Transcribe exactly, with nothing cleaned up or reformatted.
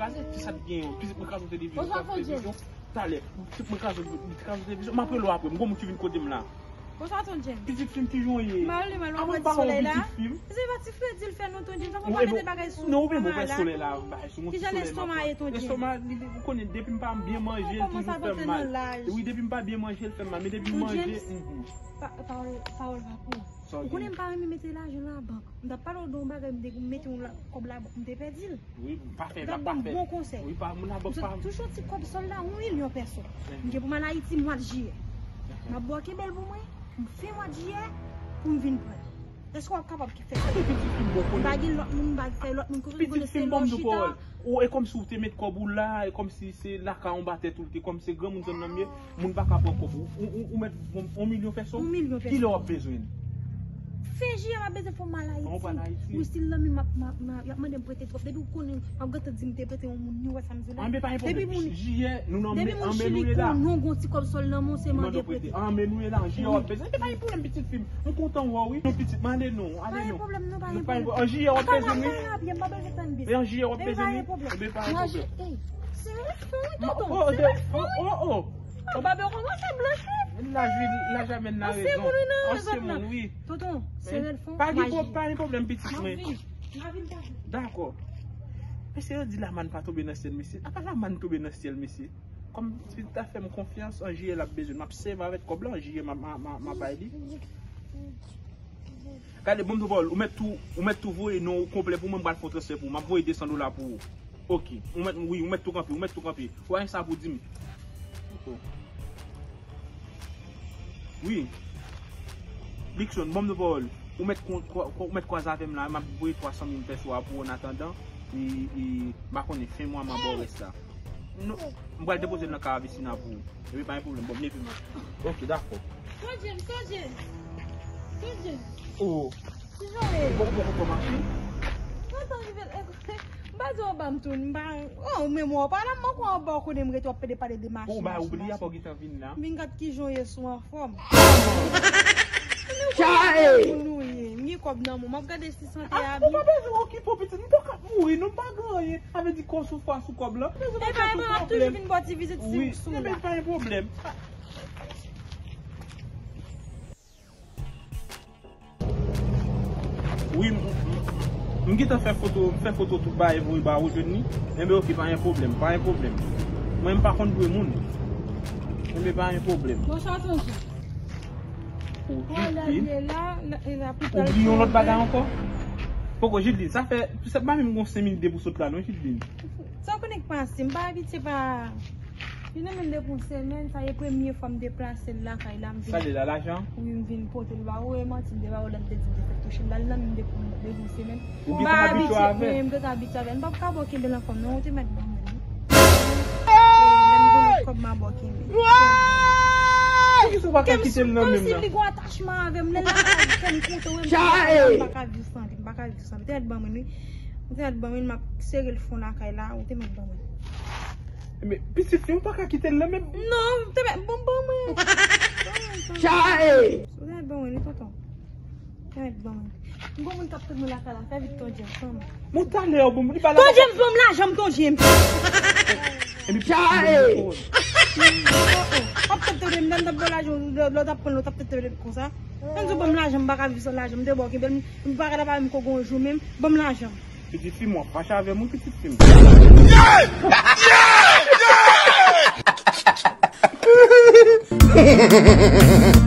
Gade ki sa t gen yo. Pitit mwen kraze yon televizyon. Talè, pitit mwen kraze yon kraze yon televizyon. M ap rele w apre. M gon moun ki vin kote m la. Bonswa, tonton James. Pitit fi m, kijan w ye? Mal, li mal, w ap wè ti solèy la. Se pa ti fredi l fè non, tonton James. Sa fò pale de bagay sou. Non, ou menm ou wè solèy la, bagay sou. Kijan lestoma ye, tonton James? Lestoma, li, li, ou konnen, depi m pa byen manje, l toujou fè m mal. Wi, depi m pa byen manje, l fè m mal. Men depi m manje, mhm. Pawòl, pawòl pa pou ou. Ou konnen m pa renmen mete lajan nan labank. M t ap pale w de yon bagay, m te mete yon la, kòb labank, m te pèdi l. Wi, m pa fè, m ap pa fè. Bon konsèy. Wi, pa, moun labank pa. M sot touche yon ti kòb sòl la, yon milyon pèso. M gen pou m al Ayiti mwa jiyè. M ap ba w kenbe l pou mwen, m fin mwa jiyè, pou m vin pran l. Èske w ap kapab fè sa? M pa gen lòt moun, m pa fè lòt moun konfyans, m konnen se lè w chita. Ou, e kòmsi w te met kòb ou la, e kòmsi se lakay yon batè tou l te, kòm se granmoun zòn nan m ye, moun pa ka pran kòb ou. Ou, ou, ou mèt yon milyon pèso? Yon milyon pèso. Kilè w ap bezwen l? Fen jiyè, m ap bezwen fò m al Ayiti. Wi, si l nan men m, m ap, m ap, m ap, y ap mande m prete twòp. Depi w konnen, m ap gentan di m te prete yon moun, nou wè sa m di w la. Anben, pa gen pwoblèm. Jiyè, nou nan men, anben nou ye la. Depi moun Chili konnen w gon ti kòb sòl nan men w, se mande prete. Anben nou ye la, jiyè w ap bezwen. Anben, pa gen pwoblèm, pitit fi m. M kontan wè w, wi. Non, pitit, m ale non, ale non. Pa gen pwoblèm, non, pa gen pwoblèm. An jiyè w ap bezwen, wi. An jiyè w ap bezwen, wi. Anben, pa gen pwoblèm. Serye, fò wi, tonton. Oh, oh, oh, oh. Bab yo kòmanse blanch, wi. Laj, wi, laj amèn nan rezon. Ansyen moun, wi. Tonton, serye l fò. Pa gen pwob-, pa gen pwoblèm, pitit mwen. Dakò. Mesye yo di lamann pa tonbe nan syèl, mesye. Apa lamann tonbe nan syèl, mesye? Kòm si l ta fè m konfyans, an jiyè l ap bezwen. M ap sèvi avèk kòb la, an jiyè m a, m a, m a, m a bay li. Gade, bon, bon, ou mèt tou, ou mèt tou voye non ou konplè pou mwen, m pral fè yon transfè pou ou. M ap voye de san dola pou ou. Ok. Ou mèt, wi, ou mèt tou kanpe, ou mèt tou kanpe. Ou pa gen sa pou di m. Wi. Likson, bon, m nan pawòl. Ou mèt kon-, kwa-, kwa-, ou mèt kwaze avè m la, m ap voye twa san mil pèso a pou ou an atandan. E, e, m pa konnen, fen mwa, m a ba w rès la. Non, m pral depoze l nan kay a Vesina pou ou. Epi pa gen pwoblèm, bon, m leve m. Ok, dakò. Tonton James, Tonton James. Tonton James. Oh. Kijan w ye? Bon, bon, bon, mache. Mwen t rive, m pa di w ba m tou, m pa, oh, men mwen, w pa la, mwen kwè w ba w konnen m rete w ap pede pale de machin. Ou ba, machin, oubli, machin. Apre w gentan vin la. Vin gad kijan w ye, si w anfòm. Chae! Moun ou ye, m gen kòb nan men w, m ap gade si sante a byen. Ou pa bezwen okipe w, pitit, m poko ap mouri, non, m pa gen anyen. Sa vle di kò w soufri sou kòb la. E pa, e pa, m ap toujou vin ba w ti vizit si, si w la. Wi, pa gen pwoblèm. Wi, m, m, m gentan fè foto, m fè foto tout bagay voye ba ou jwenn li. Enben, ok, pa gen pwoblèm, pa gen pwoblèm. Mwen, m pa konn dwe moun. Enben, pa gen pwoblèm. Bonswa, tonton. Oh, Jidlin. Ou bliye yon lòt bagay ankò? Poko, Jidlin, sa fè, sa pa menm gon senk minit depi w sot la, non, Jidlin. Sa w konnen k pase, m pa abitye pa. Li nan men m depi yon semèn, sa e premye fwa m deplase l lakay la, m vin. Sa l ye la, lajan? Wi, m vin pote l ba ou, e manti m te ba ou lè m te di m te fèk touche l la, li nan men m depi, depi yon semèn. Ou gentan abitye avè l? Wi, m gentan abitye avè l. M p ap ka ba w kenbe l anfòm, non, ou te mèt ban mwen li. E lè m gen lòt kòb, m a ba w kenbe. Poukisa ou pa ka kite l nan men m nan? Kòmsi li gon atachman avè m, lè l lakay, kè m kontan, wi, m pa ka viv san li, m pa ka viv san li. Ou te mèt ban mwen li. Ou te mèt ban mwen li, m ap sere l fon lakay la, ou te mèt ban mwen. Men, pitit fi, ou pa ka kite l nan men m. Non, ou te mèt ban, ban mwen. Chae! Ou te mèt ban mwen li, tonton. Ou te mèt ban mwen. M gon moun k ap tann mwen lakay la, fè vit, Tonton James, tann mwen. Bon, talè, bon, li pa la. Tonton James, ban m lajan m, Tonton James. Epi, chae! Oh, oh. W ap tèt tèt m, m t ap ba w lajan, lè w t ap pran l, w t ap tèt tèt konsa. Ann di w ban m lajan, m pa ka viv san lajan, m te ba w kenbe l, m pa ka ta pa menm ko gon jou menm, ban m lajan. Pitit fi m, w ap fache avè m, wi, pitit fi m.